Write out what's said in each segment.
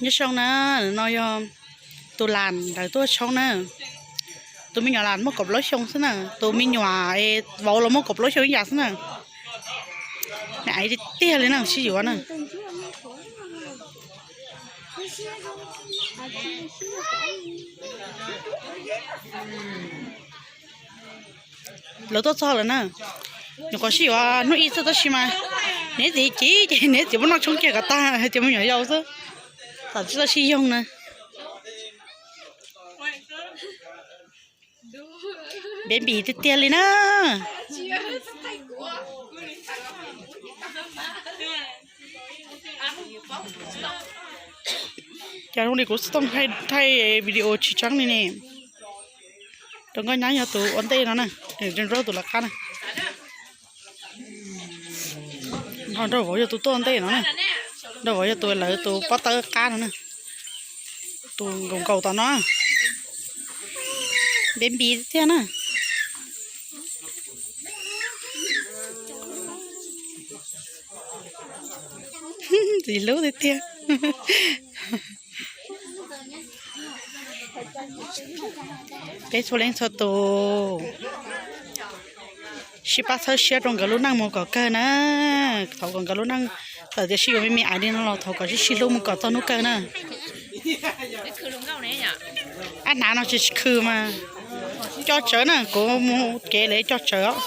Nyob zoo na, no yog tus las lawv tuaj tshoob na. Tus me nyuam las muaj kaum plaub xyoo xwb na, tus me nyuam vauv los muaj kaum plaub xyoo ib yam xwb na. Me aiv tiag tiag li na, sib yuav na. Lawv tuaj txog lawm na. Nyuam qhuav sib yuav hnub ib xwb tab sis mas neb txiv ci ces neb txiv muab noj tshoob kiag kom tag hais tias me nyuam yaus xwb. Tam tsis tau sib yoog na. Baby tiag tiag li na. Cas zoo li kuv thaij video tsis tseeb li ne. Tus nkauj nyab yog tus ua ntej no na, nrog tus lawv qab na. Nrog vauv yog tus tuaj ua ntej no na. Nrog vauv yog tus lawv tus pob tawb qab no na. Tus nkaus nkaus tom no. Baby tiag na. Txiv hlub tiag tiag. Peb txhua leej txhua tus sib pab txhawb siab rau nkawd lub neej mus kom kawg na. Thov kom nkawd lub neej, txawm tias sib yuav me me aiv li no los thov kom sib sib hlub mus kom txog hnub kawg na. Ab hnav no tsis khw mas. Coj tsawv na, kuv mus kev lawv coj tsawv os.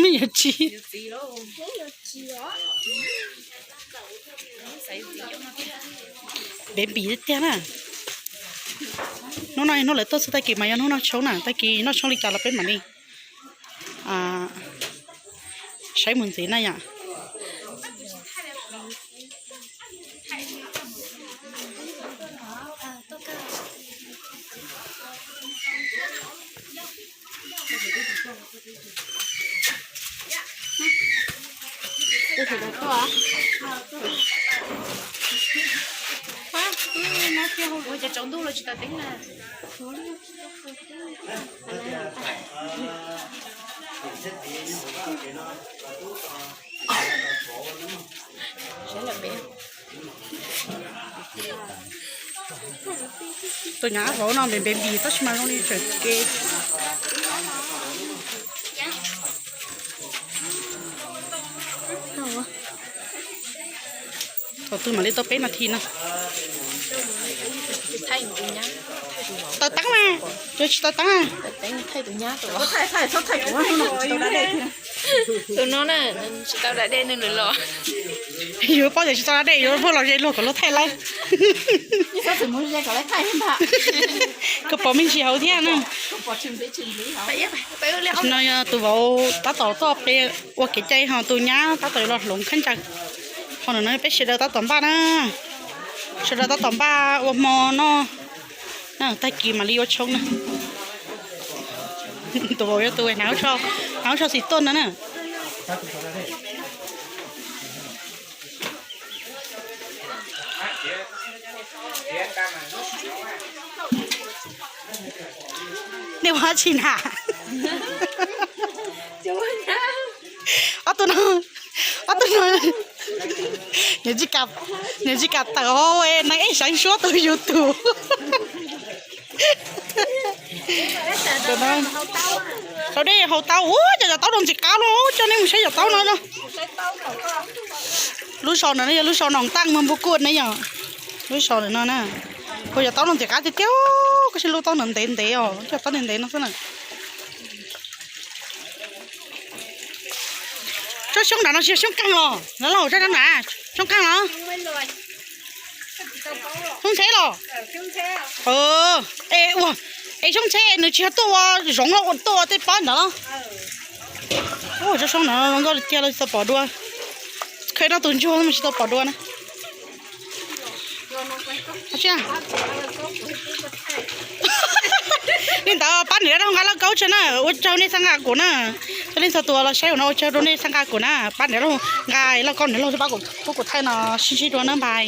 Me nyuam tsis. Baby tiag tiag na. Hnub no hnub lawv tuaj xwb, tag kis mas yog hnub noj tshoob na, tag kis noj tshoob li cas los peb mam li saib mus ntxiv na yom. Ua cas tsaus ntuj los tsis tau teeb na. Tus nyab vauv no npe npe npis tab sis mas zoo li tseem kev. Thaum twg mam li tau peb nas this no? Tau teeb mas, yuav tsis tau teeb. Tus no na, tsis tau da dej nws lawm los. Yuav paub tias tsis tau da dej yuav pheej los ze luag kom luag thaij lawm. Koj pom me ntsis hauv thiab na. No yog tus vauv tab tom tuaj pe ua kev cai ho tus nyab tab tom yuav los hloov khaub ncaws. Ho no peb sawv daws tab tom npaj na, sawv daws tab tom npaj ua hmo noj na, tag kis mam li ua tshoob na. Tus vauv yog tus hnav lub tsho xim tuaj ntawd na. Nej ua dab tsi na? Ob tug no, ob tug no, nws tsis kam tawm hauv neeg ej saib suab tus YouTube. Rau dej haus taub, ua cas cov taub no ntxim qab no, coj nej mus saib cov taub no. Lub zos no yog lub zos Noom Taaj, Moos Pub Kuj ne yom. Lub zos no na, ua cov taub no ntxim qab tiag tiag, koj saib lub taub no ntev ntev os, cov taub ntev ntev no xwb na. Tsob xyoob nram no tsis yog xyoob qeeg los, no los tsob nram, xyoob qeeg los? Xyoob ntxheb los? Es ua, es xyoob ntxheb nws tsis yog tuaj ua zoov los ua tuaj ua tej pob ntawd los? Tsob xyoob no zoo nkauj li tiag los tsis tau pom dua. Khaws noj tus ntsuag mas tsis tau pom dua na. Li ntawd pab niam laj nqa lauj kaub tso na, ua tsaug nej txhawb nqa kuv na. Cov leej txhua tus los saib ua no ua tsaug rau nej txhawb nqa kuv na, pab niam laj nqa lauj kaub niam laj pab kuv, pub kuv thaij no sib ntsib dua na, bye.